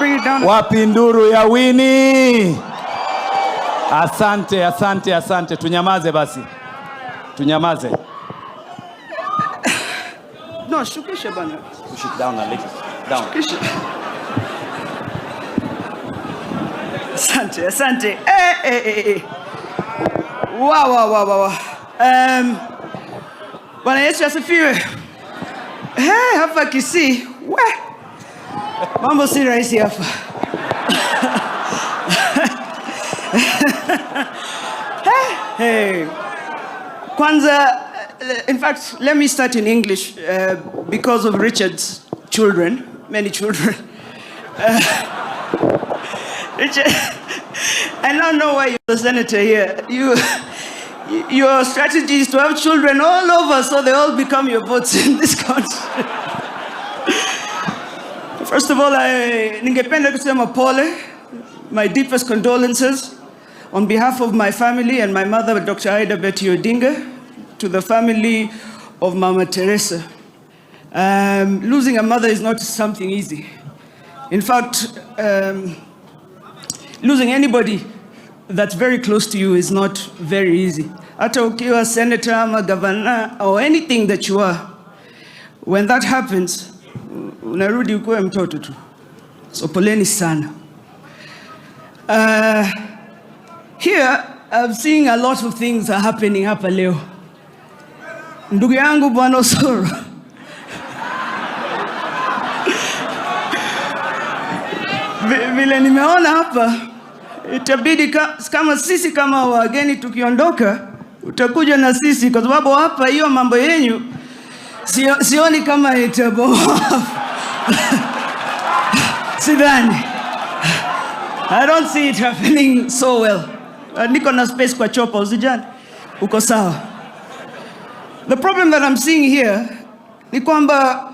Bring it down. Wapi nduru ya Winnie? Asante, asante, asante. Tunyamaze basi, tunyamaze. No, shukisha bana. Push it down a little. Down. Shukisha. Asante, asante. Eh, eh, eh, eh. Wa, wa, wa, wa, wa. Bwana Yesu asifiwe. Eh, hapa Kisii, we. Mambo si rahisi hapa. Hey. Kwanza, in fact, let me start in English because of Richard's children, many children. Richard, I now know why you're the senator here. Your strategy is to have children all over so they all become your votes in this country. First of all, ningependa kusema pole, my deepest condolences on behalf of my family and my mother, Dr. Ida Betty Odinga, to the family of Mama Teresa. Losing a mother is not something easy. In fact, losing anybody that's very close to you is not very easy. Hata ukiwa senator ama governor or anything that you are, when that happens, unarudi ukuwe mtoto tu. So poleni sana. Here, I'm seeing a lot of things are happening hapa leo. Ndugu yangu Bwana Osoro. Vile nimeona hapa, itabidi kama sisi kama wageni tukiondoka, utakuja na sisi kwa sababu hapa hiyo mambo yenyu sioni kama itabomoa. Sidhani. I don't see it happening so well. Niko na space kwa chopa, usijali. Uko sawa. The problem that I'm seeing here ni kwamba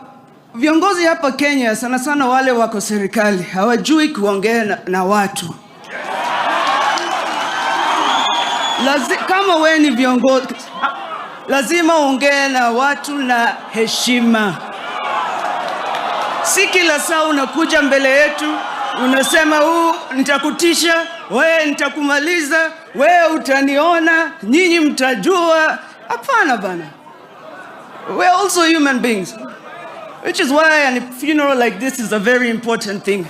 viongozi hapa Kenya, sana sana wale wako serikali, hawajui kuongea na watu. Kama we ni viongozi, lazima uongee na watu na heshima. Si kila saa unakuja mbele yetu unasema huu nitakutisha, wewe nitakumaliza, wewe utaniona, nyinyi mtajua. Hapana bana. We are also human beings. Which is why a funeral like this is a very important thing.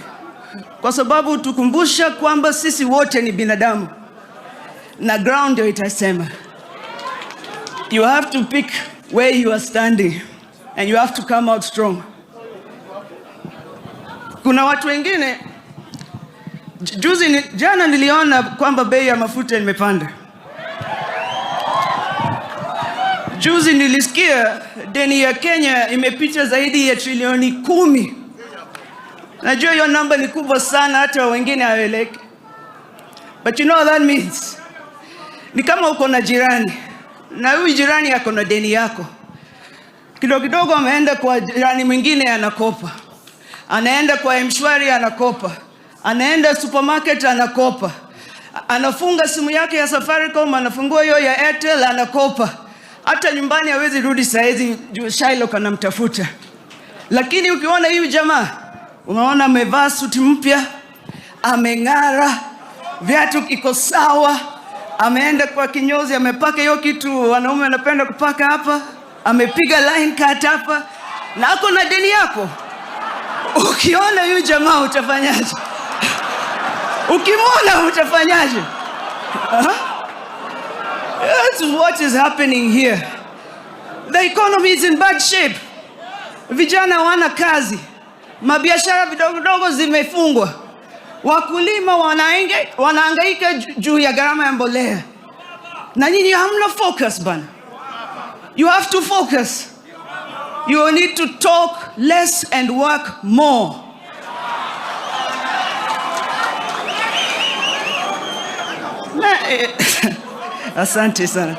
Kwa sababu tukumbusha kwamba sisi wote ni binadamu. Na ground ndio itasema. You have to pick where you are standing and you have to come out strong. Kuna watu wengine jana niliona kwamba bei ya mafuta imepanda. Juzi nilisikia deni ya Kenya imepita zaidi ya trilioni 10. Najua hiyo namba ni kubwa sana, hata wengine hawaeleweki. But you know what that means? Ni kama uko na jirani na huyu jirani ako na deni yako. Kidogo kidogo ameenda kwa jirani mwingine anakopa. Anaenda kwa M-Shwari anakopa. Anaenda supermarket anakopa. Anafunga simu yake ya Safaricom, anafungua hiyo ya Airtel anakopa. Hata nyumbani hawezi rudi saizi juu Shylock anamtafuta. Lakini ukiona huyu jamaa, unaona amevaa suti mpya, ameng'ara, viatu iko sawa, ameenda kwa kinyozi, amepaka hiyo kitu wanaume wanapenda kupaka hapa, amepiga line cut hapa, na ako na deni yako. Ukiona huyu jamaa utafanyaje? Ukimwona utafanyaje? Huh? That's what is happening here. The economy is in bad shape. Vijana hawana kazi. Mabiashara vidogo vidogo zimefungwa. Wakulima wanahangaika juu ya gharama ya mbolea. Na nyinyi hamna focus bana. You have to focus. You need to talk less and work more. Asante sana.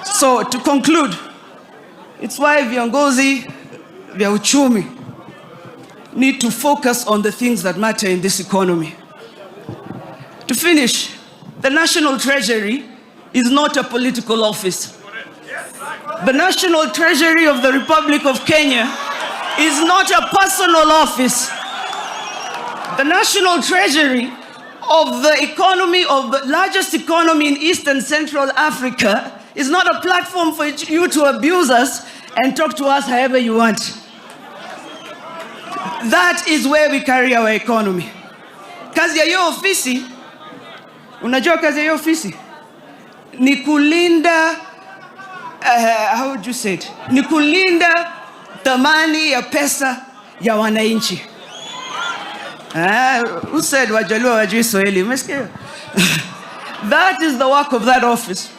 So to conclude, it's why viongozi vya uchumi need to focus on the things that matter in this economy. To finish, the National Treasury is not a political office. The National Treasury of the Republic of Kenya is not a personal office. The national treasury of the economy of the largest economy in East and Central Africa is not a platform for you to abuse us and talk to us however you want. That is where we carry our economy. Kazi ya hiyo ofisi, unajua kazi ya hiyo ofisi ni kulinda, how would you say it? Ni kulinda thamani ya pesa ya wananchi. Ah, who said Wajaluo hawajui Swahili? Umesikia? That is the work of that office.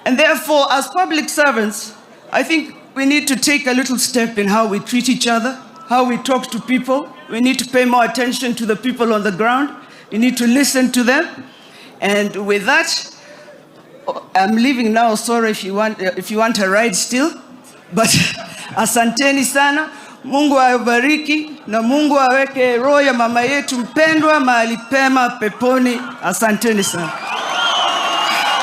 And therefore, as public servants, I think we need to take a little step in how we treat each other, how we talk to people. We need to pay more attention to the people on the ground. We need to listen to them. And with that, I'm leaving now. Sorry if you want a ride still. But asanteni sana. Mungu awabariki na Mungu aweke roho ya mama yetu mpendwa mahali pema peponi. Asanteni sana.